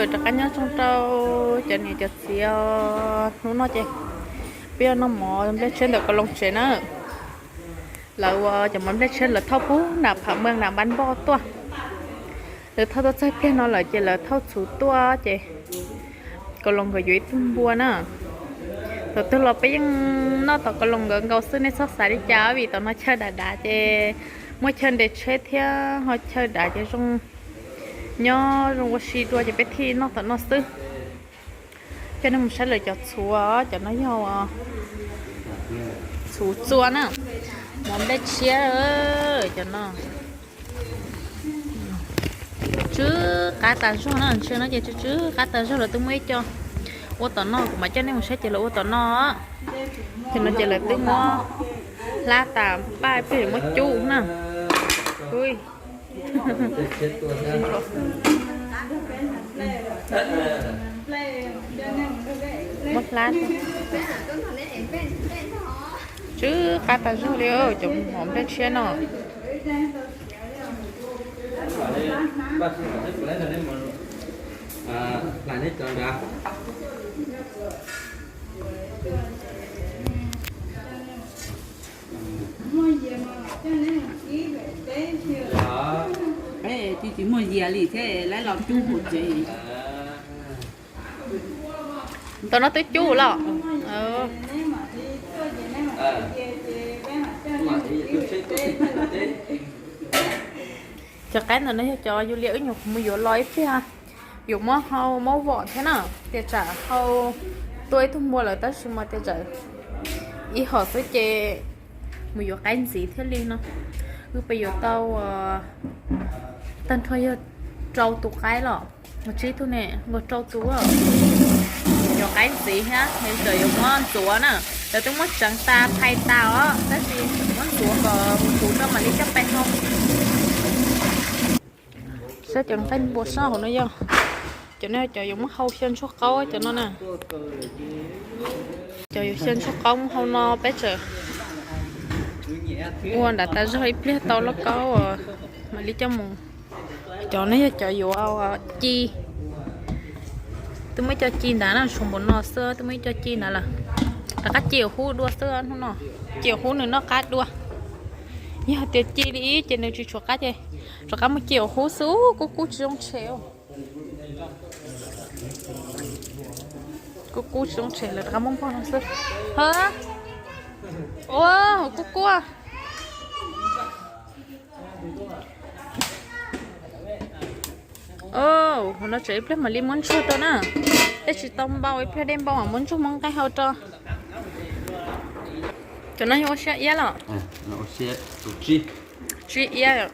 Rov qab nyob zoo rau cov niam cov txiv os, hnub no ces peb yuav noj mov nplej tshiab ntawm Kaus Loos tsev na. Lawv ua cov mov nplej tshiab lawv thauj puag nram Pham Meej nram Npab Npoj tuaj. Lawv thauj tuaj txog pliag no lawm ces lawv thauj txhuv tuaj ces Kaus Loos nkawd yuav ib tug npua na. Thaum twg los peb yeej noj tom Kaus Loos nkawd nkaus xwb, nej txhob xav li cas vim tom no chaw dav dav ces muaj chaw nres tsheb thiab ho chaw dav ces zoo nyob zoo ua si dua ces peb thiaj noj tom no xwb. Coj nej mus saib lawv cov txhuv, cov no yog txhuv txua na, mov nplej tshiab cov no. Tsw qab tas zog na, ntshe no ces tsw tsw qab tas zog, lawv twb muab ib co ua tom no, kuv mam coj nej mus saib ces lawv ua tom no. Ces no ces lawv twb muab hlab tas paj ib pliag muab cub na. Muab hlab. Tsw qab tas zog li cov mov nplej tshiab no. Tsis muaj yias li thiab lawv los cub hauv tsev. Tom no twb cub los. Cov qaib ntawm no yog cov yus liam wb nyuam qhuav mus yuav los ib pliag, yuav muab hau muab vom thiab na, tias tsam hau tua ib tug npua lawm tab sis mas tias tsam ib hom xwb ces mus yuav qaib ntxiv thiaj li no. Wb pes yuav tau tag nrho yog rau tus qaib los, tsib tug ne, nkaus rau tus. Yuav qaib ntxiv thiab es txawm yuav muab ntxuav na, lawv twb muab tseev tas phais tas os tab sis muab ntxuav kom puv rau mam li coj pais hau. Saib cov nqaij npua sab hauv no yog cov no, cov yuav muab hau xyaw ntsuag qaub cov no na. Cov yuav xyaw ntsuag qaub muab hau no peb tseem ua nram tas zog ib pliag tau lauj kaub mam li coj mus. Cov no yog cov yuav ci, twb muab ib co ci ntawd na, tshuav npaum no xwb twb muab ib co ci ntawd lawm. Rov qab ci hub dua xwb hnub no, ci hub nws noj qab dua. Yog tias ci li ces nws tsis tshuav qab ces rov qab muab ci hub xwb. Kub kub tsis zoo tshem, kub kub tsis zoo tshem lawm rov qab muab npog no xwb. Ua, kub kub. Hauv no tseem ib pliag mam li muab ntsuag rau na. Dej tsis tau npau, ib pliag dej npau mam muab ntsuag muab nqaij hau rau. Cov no yog ua siab iab los? Siab iab.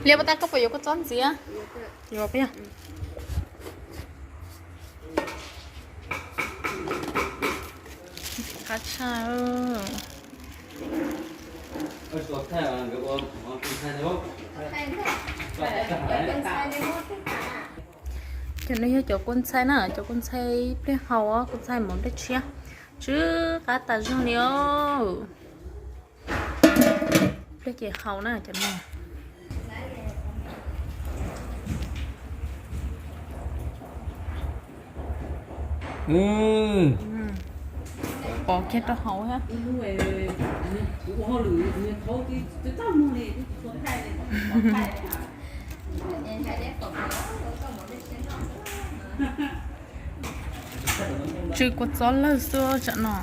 Liab, puas tas koj puas yuav kua txob ntxiv? Yuav, puas yog? Qab tshaj. Cov no yog cov kua ntxhai na, cov kua ntxhai ib pliag hau, kua ntxhai mov nplej tshiab, tsw qab tas zog li os. Pliag ces hau na cov no. Pov kiag rau hauv thiab. Tsw kua txob lawg xwb tsam no.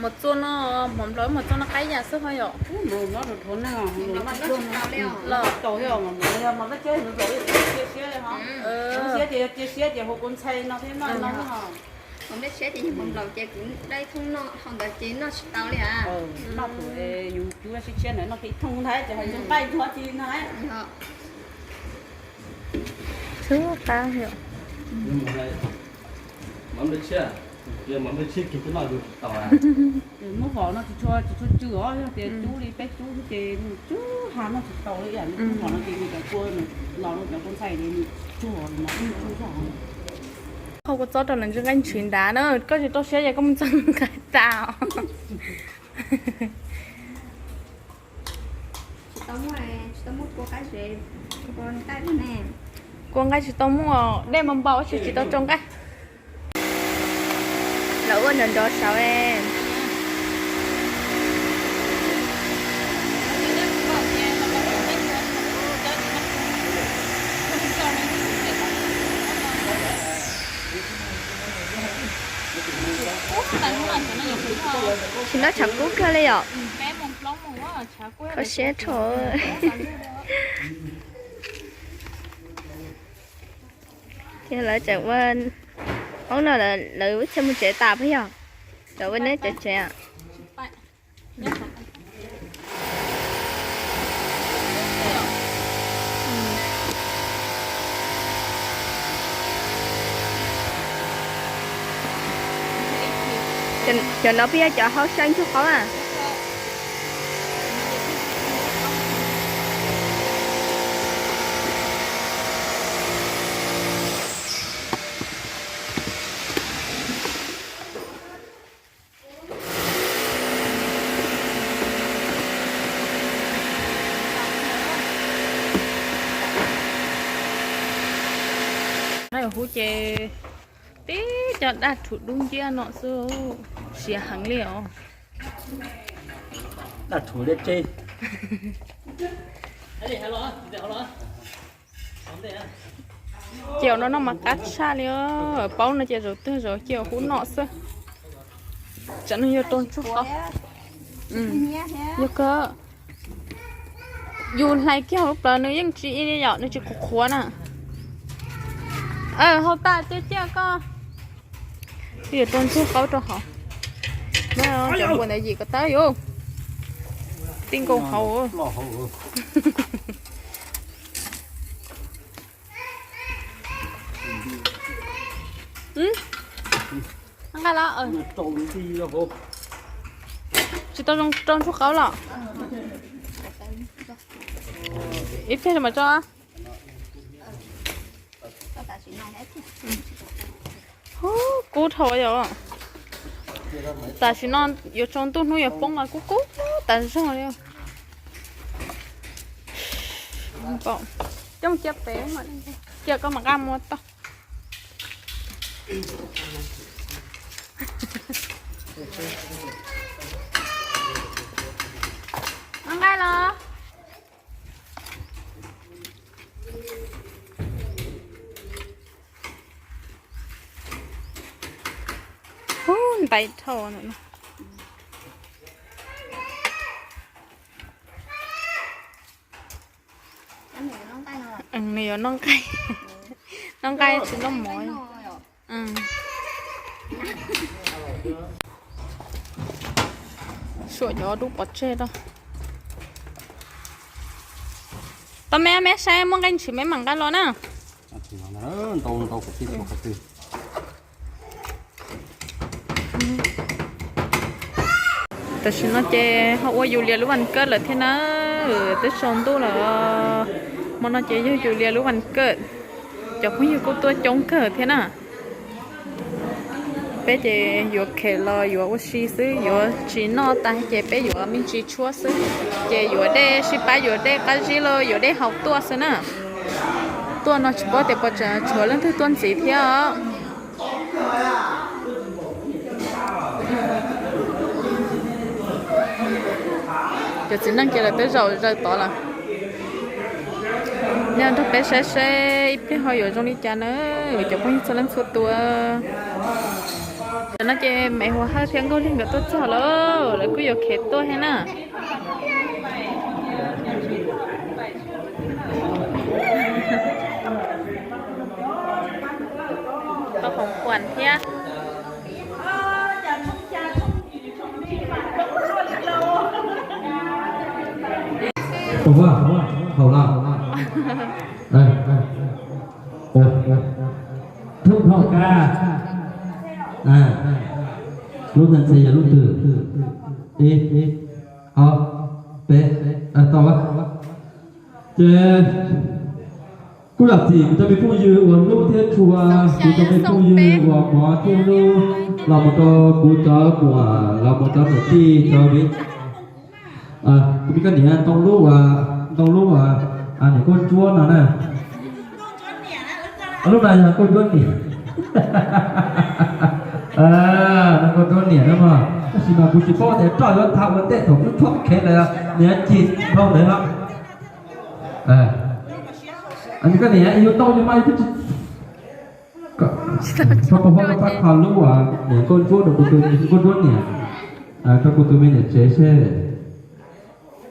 Mos txua no, mos nplaum mos txua no qaib yam xwb ho yom. Los cia siab ces yog cia siab ces hu kua ntxhai no thiab no. Mos nplaum ces kuv dai thooj noj, hau ntawd ces noj tsis tau li a. Noj kuv yus cub siab siab ntawd noj kiag thooj ntag ces hais nqaij nchuav ci no. Txhub qab yom. Mos nplej tshiab. Muab vov no tsis tshua, tsis tshua tsw os, yog tias cub li peb cub xwb ces nws tsw ha noj tsis tau li, ib yam li cub vov no ces nws cov kua los rau cov kua ntxhais ces nws tsw, nws tsw zog. Hau kua txob rau lawv ntsis nqaij ntshis nrad na, koj tsis tau siab ces koj mus txog nqaij tas. Kua nqaij tsis tau muaj, dej mas npaum tsis tsis tau tsau nqaij. Lawv ua nrov nrov saud. Tsis noj tshav kub kawg li yom. Kho siab rho. Ces lawv tseem ua, ob no lawv wb txhia mus tsev tas puas yog? Lawv ua neb tsev tsev. Cov no puas yog cov hau sai ntsuag qaub a? Nyob hauv ces tib cov daj rhuv dub nciab no xwb, siav heev li os. Daj rhuv dej tseb. Ces no no mas qab tshaj li, paub no ces zaum twg zaum cia hub no xwb. Tsam no yog rau ntsuag qaub. Yog kawg. Yus hlais kiag hauv lub plawv nws yeej tsis i li yom, nws tsis qhuav qhuav na. Hau tas tiag tiag koj. Twb yuav rau ntsuag qaub rau hauv. Cov npua ntawd yim ko taw yus tij nkaus hauv. Nqa los. Tsis tau zoo rau ntsuag qaub los. Ib pliag mas tso. Kub dhau yom. Tam sim no yuav tsaus ntuj hnub yuav poob mas kub kub tas zog li. Coj cia pem, cia koj mam nqa mus tau. Nqa los. Ub, ntais dhau no. Nws yuav noj nqaij. Noj nqaij tsis noj mov. Suam cov dub pov tseg rau. Tau me me saib muaj nqaij ntshis me mam nqa los na. Tam sim no ces ho ua yus lias lub vas kawj lawm thiab na. Twb tsaus ntuj lawm. Hmo no ces yog yus lias lub vas kawj. Cov phooj ywg kuj tuaj coob kawg thiab na. Peb ces yuav khem los yuav ua si xwb, yuav tsis noj tas ces peb yuav me ntsis tshuab xwb. Ces yuav dej sib pab, yuav dej qab zib los yuav dej haus tuaj xwb na. Tuaj no tsis paub tias puas tshuav leej twg tuaj ntxiv thiab os. Cov txiv neej ces lawv twb zaum zaws tod lawm. Nej nrog peb saib seb ib pliag ho yuav zoo li cas na, cov phooj ywg txhua leej txhua tus. Tam no ces Maiv Huas Hawj thiab Nkauj Lig nkawd tuaj txog lawm, lawv kuj yuav khev tuaj thiab na. Tau hom kuam thiab. Thub thov kab. Ntxhais yog lub twg? Ib, ob, peb, tau. Ces kuv zam txim kuv cov me phooj ywg uas hlub thiab tshua, kuv cov me phooj ywg uas mov thiab hlub, los mus rau kuv cov muam, los mus cov niam tij, cov viv, kuv me koj niam ntoo lub, ntoo lub niam Nkauj Ntsuab no na. Lub no yog Nkauj Ntsuab niam. Ntoo Nkauj Ntsuab niam na mog, tab sis mas kuv tsis paub tias roj yuav thav ua ntej thaum wb tshuab khev lawm, niam cim dhau ntawd no. Koj niam yus tau yus mas koj pab kho lub niam Nkauj Ntsuab rau kuv tus, Nkauj Ntsuab niam, rau kuv tus me niam tsev seb.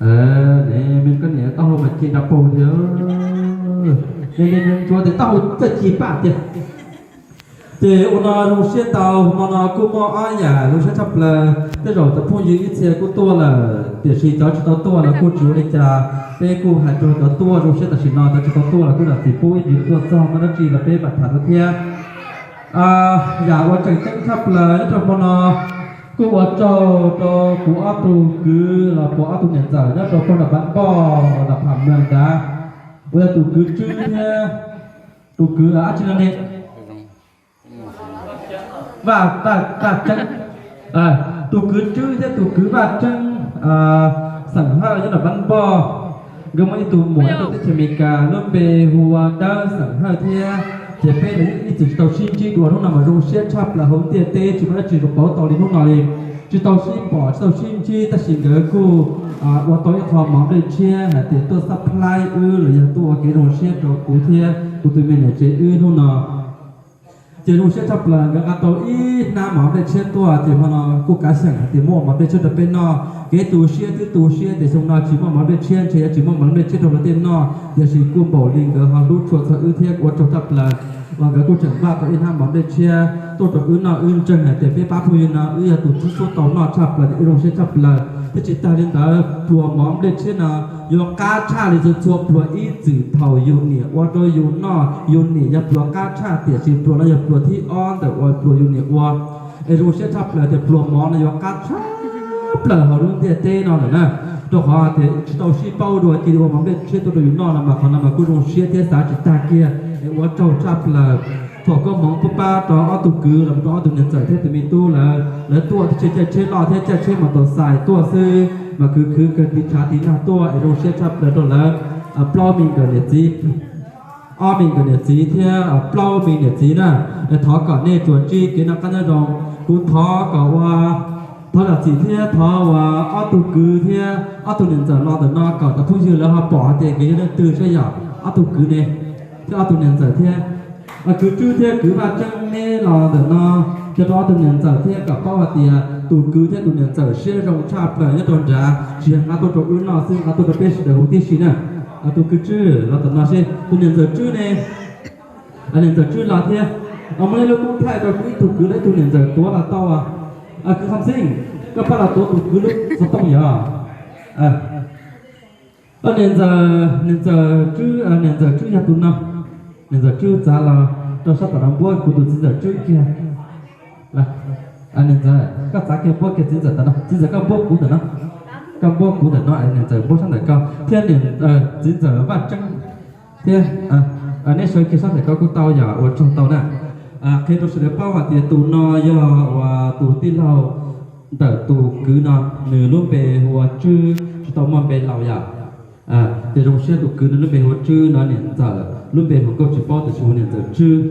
Ne, me koj niam taub hau mas ci nra paug thiab. Ne, ne, Ntsuab tias taub hau txawj ci pam tiag. Ces ua no zoo siab tau, hmo no kuj muaj ob yam zoo siab tshaj plaws. Tej zaum cov phooj ywg ib txhia kuj tuaj lawm, tiam sis cov tsis tau tuaj los kuj tsis ua li cas, peb kuj hais rau cov tuaj zoo siab tam sim no, cov tsis tau tuaj los kuj zam txim pub ib ntsis tuaj txog muaj dab tsi los peb mam tham dua thiab. Yam uas tseem ceeb tshaj plaws nyob rau hmo no, kuj ua tsaug rau kuv ob tug kwv los puas ob tug niam ntxawm nyob rau pog nram Npab Npoj los tham mloog nrad, uas yog tus kwv Tswb thiab tus kwv dab tsi no ne, Vaj, Vaj, Vaj Tseeb. Tus kwv Tswb thiab tus kwv Vaj Tseeb xeem Hawj nyob nram Npab Npoj, nkawd muaj ib tug muam nyob rau teb chaws Amelikas lub npe hu ua Dawb xeem Hawj thiab. Ces peb lawv ib txwm tsis tau sib ntsib dua, hnub no mas zoo siab tshaj plaws hauv ntiaj teb tsis muaj dab tsi zoo pauv tau li hnub no li. Tsis tau sib pom tsis tau sib ntsib tab sis nkawd kuj ua tau ib qho mov nplej tshiab hais tias tuaj xab plaib wb los yog tuaj ua kev zoo siab rau kuv thiab kuv tus me niam tsev wb hnub no. Ces zoo siab tshaj plaws nkawd nqa tau ib hnab mov nplej tshiab tuaj, ces hmo no kuj kav xyeem hais tias muab mov nplej tshiab rau peb noj. Kev tu siab twb tu siab tias xyoo no tsis muaj mov nplej tshiab ntshe yuav tsis muaj mov nplej tshiab rau lawv tej noj, tiam sis kuj npaum li nkawd ho hlub tshua txog wb thiab ua tsaug tshaj plaws uas nkawd kuj tseem npaj tau ib hnab mov nplej tshiab tuaj rau wb noj. Wb ntseeg hais tias peb pab phooj ywg no wb yog tus xub xub tau noj tshaj plaws, wb zoo siab tshaj plaws. Thiab tsis tag li ntawd, pluas mov nplej tshiab no yuav qab tshaj li txhua txhua pluas ib txwm thaum yus niam ua rau yus noj. Yus niam yog pluas qab tshaj, tiam sis pluas no yog pluas thib ob ntawm uas pluas yus niam ua. Es zoo siab tshaj plaws tias pluas mov no yuav qab tshaj plaws hauv lub ntiaj teb no lawm na. Rau qhov tias tsis tau sib paub dua cia li ua mov nplej tshiab tuaj rau yus noj no mas qhov no mas kuj zoo siab thiab xav tsis tag kiag. Es ua tsaug tshaj plaws. Thaum koob hmoov pub pab rau ob tug kwv los rau ob tug niam ntxawm thiab tus me tub lawv, lawv tuaj thiab caij tsheb loj thiab caij tsheb mos taus xais tuaj xwb mas khwv khwv kawg tiv tshav tiv nag tuaj es zoo siab tshaj plaws rau lawv plaub me nkawm niam txiv, ob me nkawm niam txiv thiab plaub me niam txiv na. Thov kom nej tsuas ntsib kev noj qab nyob zoo. Kuv thov kom ua, thov zam txim thiab thov ua ob tug kwv thiab ob tug niam ntxawm los ntawm no kom cov phooj ywg lawv ho pom hais tias nkawd yog leej twg saib yom. Ob tug kwv ne thiab ob tug niam ntxawm thiab kwv Tswb thiab kwv Vaj Tseeb neb los ntawm no, thiab rau ob tug niam ntxawm thiab kom paub hais tias tus kwv thiab tus niam ntxawm siab zoo tshaj plaws nyob rau nrad, tsis yog nqa tuaj rau wb noj xwb, nqa tuaj rau peb sawv daws huv tib si na. Tus kwv Tswb los tom no seb, tus niam ntxawm Tswb ne, niam ntxawm Tswb los thiab. Muaj ib lub koob thaij rau kuv ib tug kwv los ib tug niam ntxawm tuav los tau. Kwv Kham Xeeb, koj pab los tuav tus kwv lub xov tooj yom. Niam ntxawm, niam ntxawm Tswb, niam ntxawm Tswb yog tus no. Niam ntxawm Tswb txav los rau sab tom no npuab kuv tus txiv ntxawm Tswb kiag. Niam ntxawm, koj txav kiag npuab kiag txiv ntxawm tom no, txiv ntxawm koj npuab kuv ntawm no. Koj npuab kuv ntawm no, niam ntxawm npuab sab ntawm koj thiab niam, txiv ntxawm Vaj Tseeb thiab. Neb sawv kiag sab ntawm koj kuj tau yom, ua tsaug tau na. Qhia rau sawv daws paub hais tias tus no yog uas tus tij laug ntawm tus kwv no, nws lub npe hu ua Tswb, tsis tau muaj npe laus yom. Ces zoo siab tus kwv nws lub npe hu ua Tswb no, niam ntxawm lub npe hluas nkauj tsis paub tiam sis hu niam ntxawm Tswb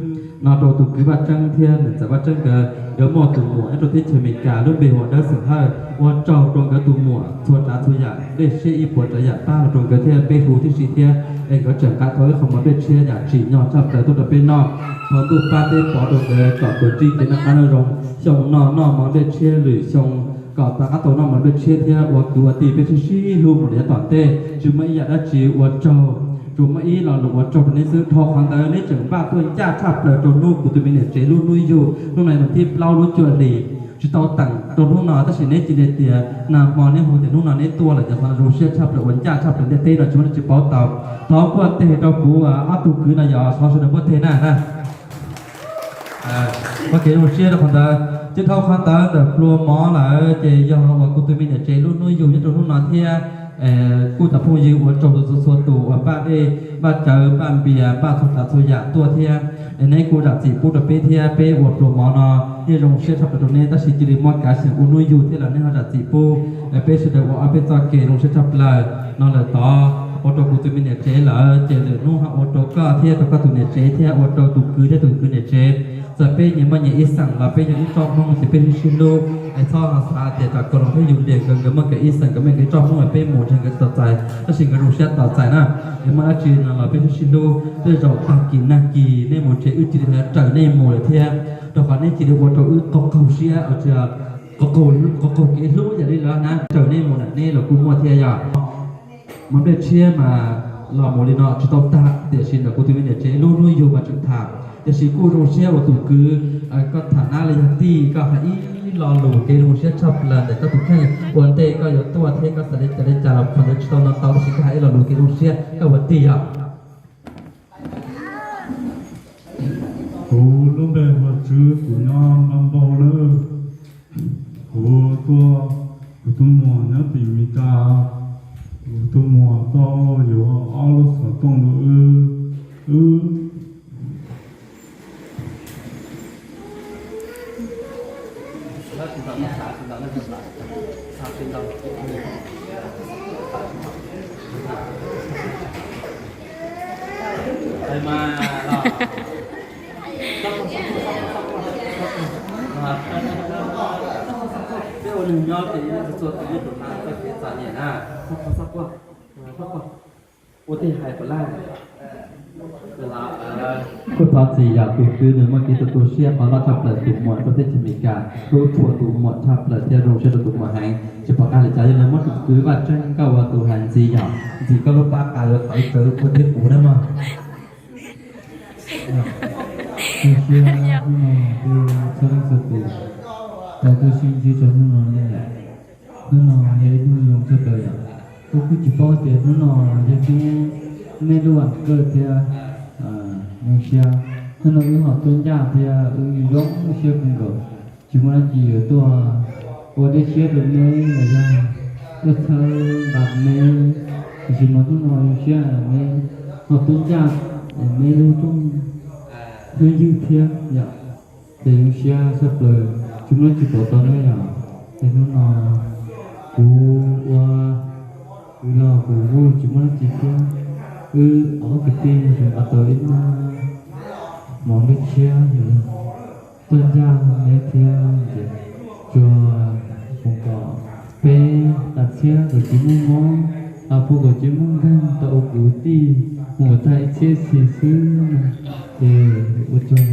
no rau tus kwv Vaj Tseeb thiab niam ntxawm Vaj Tseeb nkawd. Nkawd muaj tus muam nyob rau teb chaws Amelikas lub npe hu ua Dawb xeem Hawj. Ua tsaug rau nkawd tus muam txhua tsav txhua yam, nplej siab ib puas tsav yam pab los rau nkawd thiab peb hu tib si thiab. Es nkawd tseem nqa tau ib qho mov nplej tshiab yam tsim nyog tshaj plaws tuaj rau peb noj. Thov ntuj pab teb pov rau nkawd kom tsuas ntsib kev noj qab nyob zoo, xyoo no noj mov nplej tshiab, lwm xyoo kom rov qab tau noj mov nplej tshiab thiab ua kwv ua tij peb sib sib hlub mus rau yav tom ntej. Tsis muaj ib yam dab tsi, ua tsaug, tsuas muaj ib lo lus ua tsaug rau neb xwb. Dhau qhov ntawd neb tseem npaj tuaj ncaj tshaj plaws rau hnub kuv tus me niam tsev lub hnub yug, hnub no yog thib plaub lub cuaj hlis. Tsis tau teem rau hnub no tab sis neb cia li tias nag hmo neb hu tias hnub no neb tuaj lawm ces qhov no zoo siab tshaj plaws, ua ncaj tshaj plaws ntiaj teb no tsis muaj leej twg paub tau. Thov npuaj teg rau kuv ob tug kwv no, yog thov sawv daws npuaj teg na na. Muaj kev zoo siab rau qhov ntawd. Ces dhau qhov ntawd ntawm pluas mov lawm ces yog uas kuv tus me niam tsev lub hnub yug nyob rau hnub no thiab. Kuj cov phooj ywg ua tsaug rau txhua txhua tus uas npaj dej npaj cawv npaj npias npaj txhua tsav txhua yam tuaj thiab. Neb kuj zam txim pub rau peb thiab, peb ua pluas mov no yeej zoo siab tshaj plaws rau neb, tab sis cia li muaj kav xyeem ua hnub yug thiab los neb ho zam txim pub. Peb sawv daws ua ob peb txoj kev zoo siab tshaj plaws no lawm tod, ua rau kuv tus me niam tsev lawm ces lwm hnub ho ua rau koj thiab rau koj tus niam tsev thiab ua rau tus kwv thiab tus kwv niam tsev. Txawm peb nyias muaj nyias ib xeem los peb yog ib tsoom Hmoob ces peb sib sib hlub. Es txhob xav tias tsam Kaus Loos thiab Yus Lias nkawd, nkawd muaj nkawd ib xeem, nkawd muaj nkawd ib tsoom Hmoob es peb mus ntshe nkawd txom txais, tab sis nkawd zoo siab txom txais na. Es muaj dab tsi no los peb sib sib hlub, tej zaum tag kis nag kis nej mus tsev wb cia li raws nej mus lawm thiab, rau qhov nej cia li ua rau wb qaug qaug siab, qaug qaug, qaug qaug kev hlub yam li lawv na, raws nej mus na, nej los kuj muaj thiab yom. Mov nplej tshiab mas los mus li no tsis tau tag, tiam sis ntawm kuv tus me niam tsev lub hnub yug mas tseem tham, tiam sis kuj zoo siab uas tus kwv, koj tham nab li yog tij, koj hais ib lo lus kev zoo siab tshaj plaws ntawm koj tus kheej ua ntej koj yuav tuaj thiab koj xav li cas li cas los qhov ntawd tsis tau no tau, tab sis koj hais ib lo lus kev zoo siab koj ua tij yom. Kuv lub npe hu ua Tswb, kuv nyob Npab Npauj nawb. Kuv tuaj, kuv tus muam nyob tim Mes Kas, kuv tus muam tau yuav ob lub xov tooj rau wb, wb Kuj thov txim yam tus kwv nws muaj kev tu tu siab qhov loj tshaj plaws tus muam rau teb chaws Amelikas, hlub tshua tus muam tshaj plaws thiab zoo siab rau tus muam heev. Tsis pom qab li cas, yog li muab tus kwv Vaj Tseeb koj ua tus hais ntxiv yom, ntxiv koj lub pab qas yuav tawv tsawv kuv thiab kuv na mog. Zoo siab hnub no peb txhua leej txhua tus tau tuaj sib ntsib rau hnub no ne. Hnub no yog ib hnub zoo tshaj plaws yom. Kuv kuj tsis paub tias hnub no yog hnub nej lub vas kawj thiab. Zoo siab hnub no wb ho tuaj ncaj thiab wb zoo siab kawg nkaus. Tsis muaj dab tsi yuav tuaj ua dej siab rau neb los yog tuaj txhawb nqa neb, tiam sis mas hnub no zoo siab neb ho tuaj ncaj neb lub rooj hnub ywg thiab yom. Ces zoo siab tshaj plaws, tsis muaj dab tsi pom tau na yom. Ces hnub no kuv ua, kuv los kuv kuj tsis muaj dab tsi thiab. Wb ob kwv tij nqa tau ib nab mov nplej tshiab tuaj ncaj neb thiab ces tsuas foom kom peb tas txhiab kom tsis muaj mob, tas pub kom tsis muaj nkeeg, tau ua kwv tij mus kom tag ib txhiab xyoo xwb. Ces ua tsaug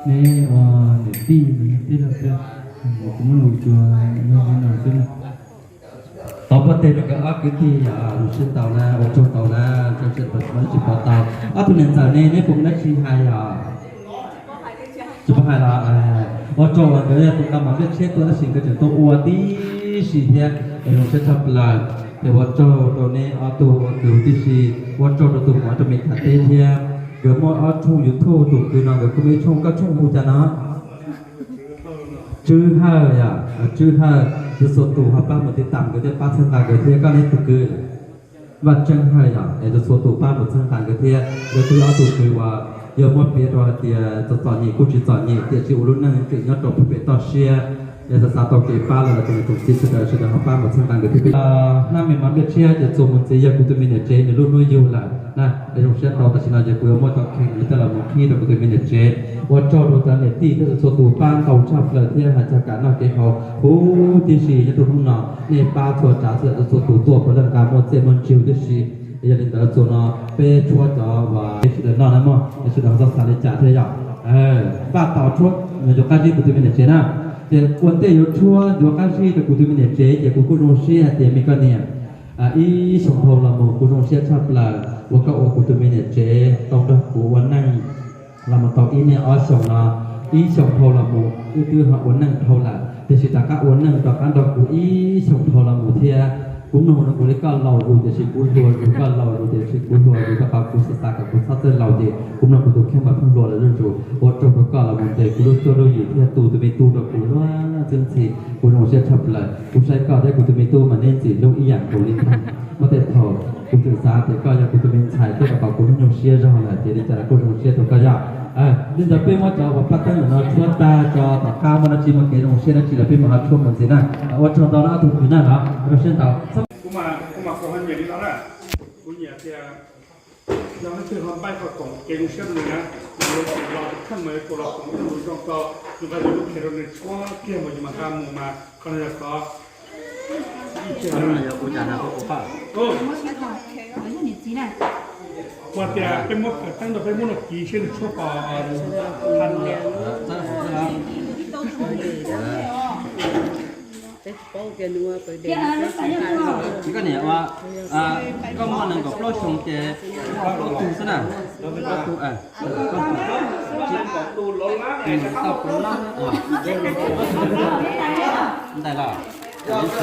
neb ua niam tij tij laug thiab, kuv muaj lus tsuas yog li no xwb na. Tau pov teg rau nkawd ob kwv tij yom, zoo siab ntau na, ua tsaug ntau na, tsis pom tau. Ob tug niam ntxawm ne, neb puas muaj dab tsi hais yom? Tsis paub hais los, ua tsaug uas nkawd yog tus nqa mov nplej tshiab tuaj tab sis nkawd tseem tuaj ua tib si thiab es zoo siab tshaj plaws. Ces ua tsaug rau neb ob tug ua kwv tib si, ua tsaug rau tus muam rau Mes Kas teb thiab. Nkawd muaj ob tshooj YouTube, tus kwv no nkawd kuj muaj ib tshooj, koj tshooj hu cas no? Tswb Hawj yom, Tswb Hawj, txhua tus ho pab mus tiv tam nkawd thiab pab txhawb nqa nkawd thiab. Koj ne tus kwv? Vaj Tseeb Hawj yom, es txhua tus pab mus txhawb nqa nkawd thiab. Nkawd kuj yog ob tug kwv uas yog muab piav rau hais tias txom txom nyem kuj tsis txom nyem, tiam sis ua lub neej tseem nyob rau puag pem toj siab. Es xav xav tau kev pab los lawm tus niam tus txiv sawv daws sawv daws ho pab mus txhawb nqa nkawd thiab. Hnab me mov nplej tshiab ces txuas mus ntxiv yog kuv tus me niam tsev nws lub hnub yug lawm na, es zoo siab ntau. Tam sim no ces kuv yuav muab cov kheej no coj los mus qhib rau kuv tus me niam tsev. Ua tsaug rau cov niam tij thiab txhua tus pab ntau tshaj plaws thiab hais txog kev noj kev haus huv tib si nyob rau hnub no. Nej pab txhua tsav txhua yam rau txhua tus tuaj puav leej nqa muaj txiaj muaj ntsig huv tib si. Yog li ntawd txuas no peb tshuab cov uas sawv daws noj na mog, sawv daws ho txhob xav li cas thiab yom. Npaj tos tshuab yuav qab zib kuv tus me niam tsev na. Ces ua ntej yuav tshuab yuav qab zib rau kuv tus me niam tsev ces kuv kuj zoo siab hais tias me koj niam, ib xyoos dhau los mus kuv zoo siab tshaj plaws uas koj ua kuv tus me niam tsev tau nrog kuv ua neej los mus tau ib niaj ob xyoos no. Ib xyoos dhau los mus wb twb ho ua neej dhau lawm, tiam sis rov qab ua neej rov qab nrog kuv ib xyoos dhau los mus thiab. Kuv mloog no kuv li koj laus lus tiam sis kuv hluas lus, koj laus lus tiam sis kuv hluas lus, rau qhov kuv xav xav kom kuv txhob Laus ces kuv mloog kuv tus kheej mas pheej hluas lawm zuj zus. Ua tsaug rau koj los mus ntes kuv lub cuab lub yig thiab tu tus me tub rau kuv luag txwj ntxhi, kuv zoo siab tshaj plaws. Kuv saib koj thiab kuv tus me tub mas neb ntxim hlub ib yam nkaus li ntag. Muaj tej thaum kuv tseem xav tias koj yog kuv tus me ntxhais thiab rau qhov kuv hnub nyoog siab zog lawm ces li cas los kuj zoo siab rau koj yog. Li ntawd peb muab cov uas paj teeb ntawm no tshuab tag tso, tom qab muaj dab tsi muaj kev zoo siab dab tsi los peb mam ho tshuab mus ntxiv na. Ua tsaug ntau na ob tug kwv na, los ua siab ntau. Kuv mas kuv ho nyiam li no na, kuv nyiam tias yog leej twg ho npaj qhov koom kev zoo siab rau nws na, nws yuav tsum los tus kheej mas yuav tsum los koom ib lub zoo rau, nws nqa yus lub qhia rau nws tshuab kiag mas yus mas nqa mus mas qhov no yog qhov Ua tias peb muab kawm teeb rau peb muab no kiv seb nws tshuab pom. Koj niam, koj muaj nees nkaum plaub xyoo ces plaub tug xwb na. Plaub tug, tsis tau plaub lab, ntag los. Plaub tug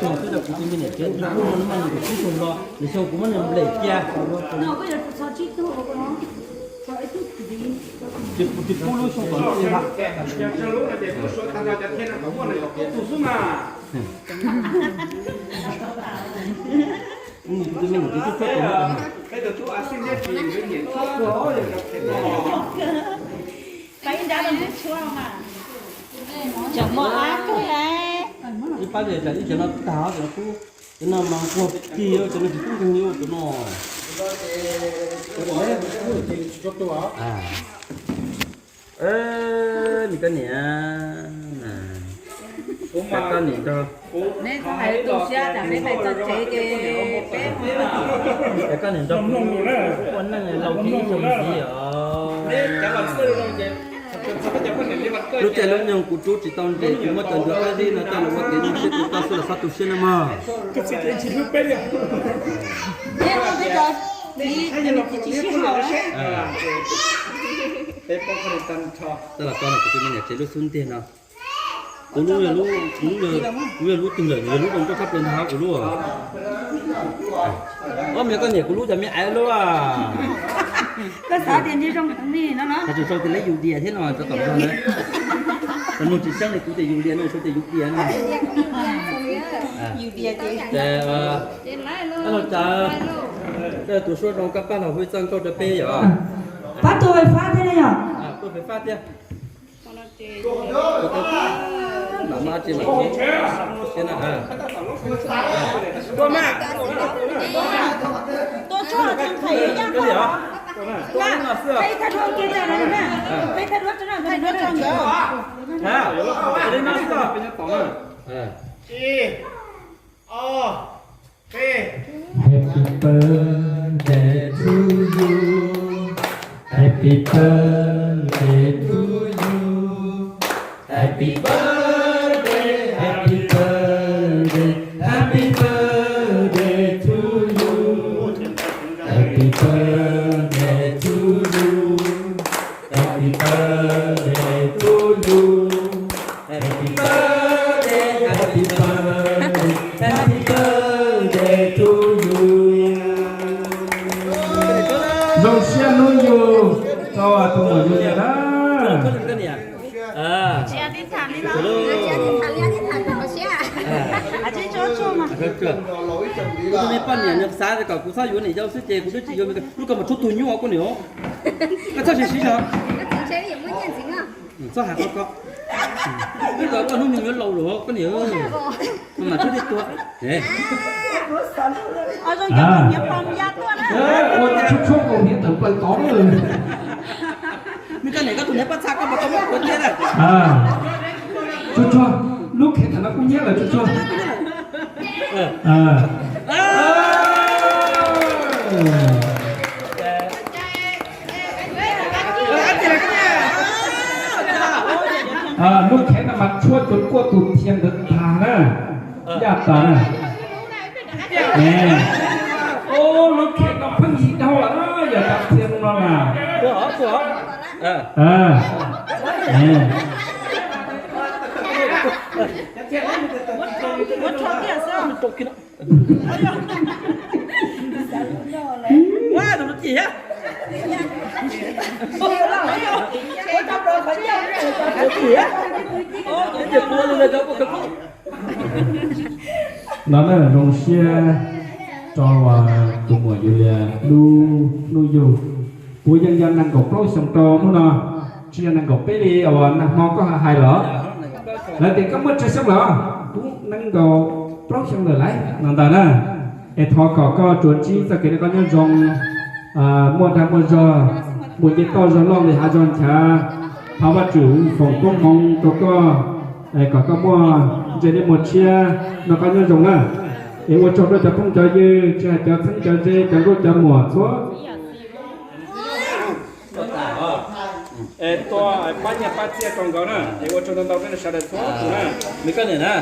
xwb rau kuv tus me niam tsev, kuv muaj nees nkaum tsib tug los, lwm xyoo kuv muab nws nplem cia. Tsis pub lub xyoo tom ntej. Kuv tus me niam tsev twb txhob tus. Ib pab li tsam ib cov no tag, cov no kub, cov no mas nquag kig, cov no tsis tub nkeeg li cov no. Nws koj niam, koj niam nrog, neb txhob hais tu siab tsam peb pais txog tsev ces peb, koj niam nrog kuv ua neej laus kiag ib xyoo ntxiv os. Lub caij lub nyoog kuv rub tsis tau nres, kuv muab cov ncuav qab zib no coj los ua kev nyuaj siab rau koj xwb los txhob tu siab nawb mog. Txoj los txog no kuv tus me niam tsev lub xub ntiag no. Kuv lub, kuv lub yog lub twg lawm, yog lub zoo nkauj tshaj plaws ntag kuv lub. Ob me koj niam kuv lub cov me aiv lub. Koj xav tias ntshe zoo heev li no no. Hais tseem sau tias lawv yus dias thiab no rau tom no na. Tau nug tsis tseeb li kuv tias yus dias no, sau tias yus dias no. Ces, alo cas, tus suab zoo koj pab los hu txoj nkauj rau peb yom. Pab tus fais fab thiab ne yom. Tus fais fab thiab. Happy birthday to you. Happy birthday to you. Happy birthday, happy birthday, happy birthday to you. Happy birthday to you. Happy birthday to you. Happy birthday, happy birthday, happy birthday to you. Zoo siab hnub yug rau tus muam yug niam na. Tus me poj niam nws xav kom kuv txhob yuav niam yau xwb ces kuv twb tsis yuav, lub koj mas tshuab tug nyuj koj niam. Koj txhob siv siv zog. Txhob hais qhov ko. Koj hnub nyoog yuav laus lawm koj niam. Mas tshuab tej tua. Ua tshuab tshuab nkaus hniav tawm plaws tod. Nws koj niam koj tus niag pob txha koj mas koj muab kuav thiab na. Tshuab tshuab, lub khev tam no kub hnyiab lawm tshuab tshuab. Lub khev no mas tshuab tus kuaj tus thiaj ntawd tag na. Yaj tas na. Lub khev no pheej yig dhau lawm na, yog tas txhia no na. No na, zoo siab rau tus muam Yulia lub hnub yug puav yeej yog nees nkaum plaub xyoo rau hnub no, tsis yog nees nkaum peb li uas nag hmo koj hais los. Lawv tias koj muaj tsawg xyoo los? Kuv nees nkaum plaub xyoo lawm lauj no ntag na. Es thov kom koj tsuas ntsib txoj kev noj qab nyob zoo, muaj dag muaj zog, mus nce toj zog loj li hav zog nchav, thov Vajtswv foom koob hmoov rau koj, kom koj muaj ntse dej muag tshiab, noj qab nyob zoo na. Es ua tsaug rau cov phooj cov ywg, tsis hais cov txheeb cov ze, cov nkauj cov muam txhua tua pab nyiaj pab txiaj rau nkawd na. Es ua tsaug ntau ntau rau sawv daws txhua tus na. Nws koj niam na,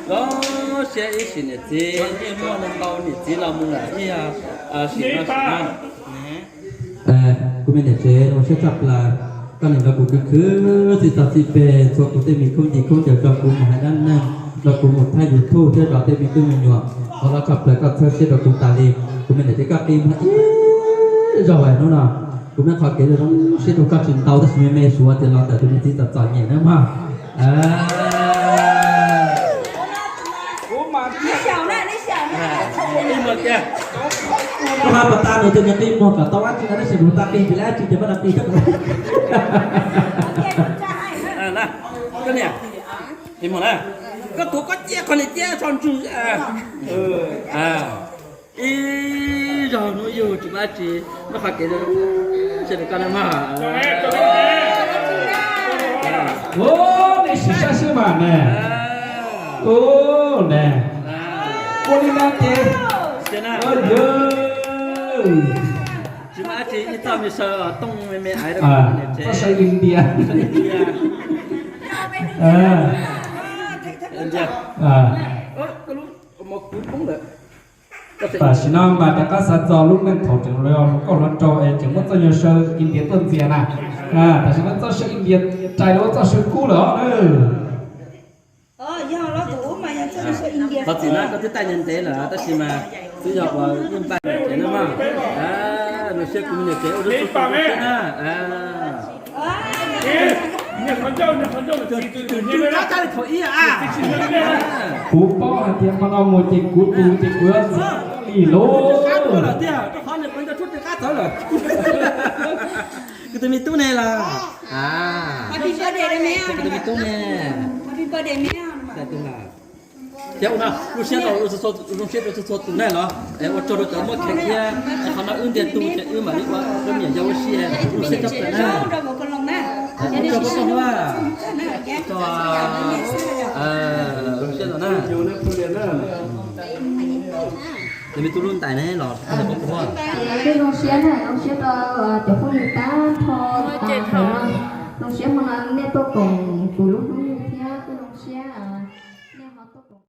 zoo siab ib sim niam txiv, muaj ntau niam txiv los mus lawm ib sim no. Kuv me niam tsev zoo siab tshaj plaws, koj niam nrog kuv khwv khwv txij txog txij peg, txhua kuv tej me khoob ncis khoob ncaws, nrog kuv mus hais dab neeg, nrog kuv mus thaij YouTube thiab zov tej me tub me nyuam. Thov Vajtswv tshaj plaws koj txhawb siab rau kuv tas li. Kuv me niam tsev, koj qi muag ib zaug hnub no, kuv muaj qhov kev zoo siab rau koj tsis ntau tab sis me me suav tias los ntawm tus niam txiv txom txom nyem na mog. Koj hais puas tas nws tus niam qi muag kom tau dab tsi no tab sis kuv tas qi tsis lab tsis ces muab no qi coj. Koj niam, koj tuav koj ciaj qhov niam ciaj tso ntsug. Ib zaug hnub yug tsis muaj dab tsi, muaj qhov kev zoo siab rau koj na mog. Nej sim sab sib mam ne. Ne, ua li no ces, tsis muaj dab tsi, ib txoj me saw tooj me me aiv rau txoj saw India. Tam sim no mas rov qab xav txog lub neej thaum tseem hluas nkauj hluas nraug es tseem muab txoj nyuag saw India tuaj ntxias na. Tam sim no txoj saw India rais los ua txoj saw kub lawm os. Thov txim na, koj twb taij ntev lawm tab sis mas twb yog uas yeej npaj niam tsev na mog. Zoo siab kuv me niam tsev ua lub txoj saw kub na. Kuv paub hais tias hmo no mus ces kuv tus ces kuv yuav txiv li lauj. Kuv tus me tub ne los. Kuv tus me tub ne. Thiab ua no, zoo siab rau txhua txhua tus na los, es ua tsaug rau cov muab kiag thiab. Qhov no wb ntiag tug ces wb mam li ua poj niam yau ua si, zoo siab tshaj plaws na. Ua tsaug rau koj na. Zoo siab rau na. Ces me tub lub ntais ne los. Kuj zoo siab na, zoo siab rau cov phooj ywg tag nrho, zoo siab hmo no nej tuaj koom kuv lub hnub yug thiab kuj zoo siab nej ho tuaj koom.